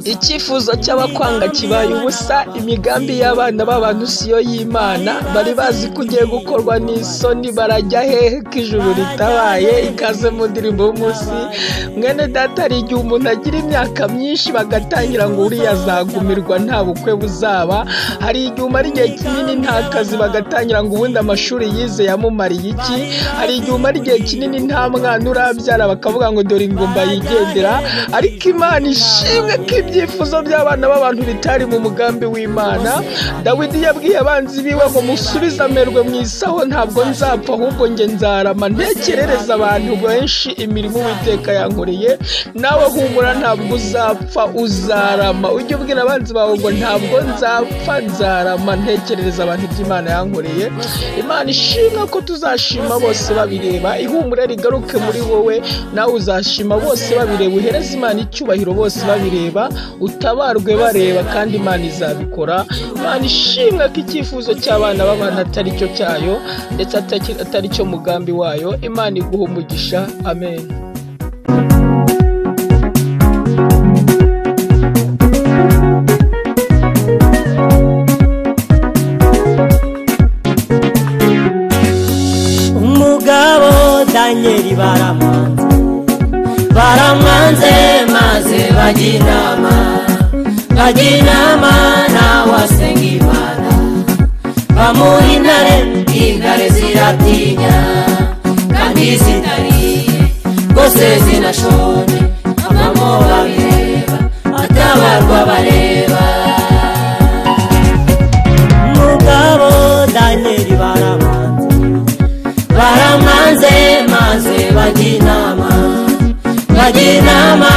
Icyifuzo cy'abakwanga kibaye ubusa, imigambi y'abana b'abantu siyo y'Imana. Bari bazi ko ugiye gukorwa n'isoni, barajya hehe ko ijuru ritabaye? Ikaze mu ndirimbo y'umunsi. Mwene data, hari igihe umuntu agira imyaka myinshi bagatangira ngo uriya azagumirwa nta bukwe buzaba. Hari igihe umara igihe kinini nta kazi bagatangira ngo ubundi amashuri yize yamumariye iki. Hari igihe umara igihe kinini nta mwana urabyara bakavuga ngo dore ingumba yigendera. Ariko Imana ishimwe ko ibyifuzo by'abana b'abantu bitari mu mugambi w'Imana. Dawidi yabwiye abanzi biwe ngo musubize amerwe mu isaho, ntabwo nzapfa ahubwo njye nzarama ntekerereza abantu benshi imirimo Uwiteka yankoreye. Nawe humura, ntabwo uzapfa, uzarama. Ujye ubwira abanzi bawe ngo ntabwo nzapfa, nzarama ntekerereza abantu ibyo Imana yankoreye. Imana ishimwe ko tuzashima bose babireba. Ihumure rigaruke muri wowe, nawe uzashima bose babireba. Uhereze Imana icyubahiro bose babireba, utabarwe bareba, kandi Imana izabikora. Imana ishimwe ko icyifuzo cy'abana b'abantu atari cyo cyayo, ndetse atari cyo mugambi wayo. Imana iguha umugisha. Amen. Umugabo Daniel baramwanze, baramwanze maze bajya inama, bajya inama nawe asenga Imana. Bamuha intare, intare ziratinya kandi zitariye rwose zinashonje. Avamo babireba, atabarwa bareba. Umugabo Daniel baramwanze, baramwanze maze bajya inama, bajya inama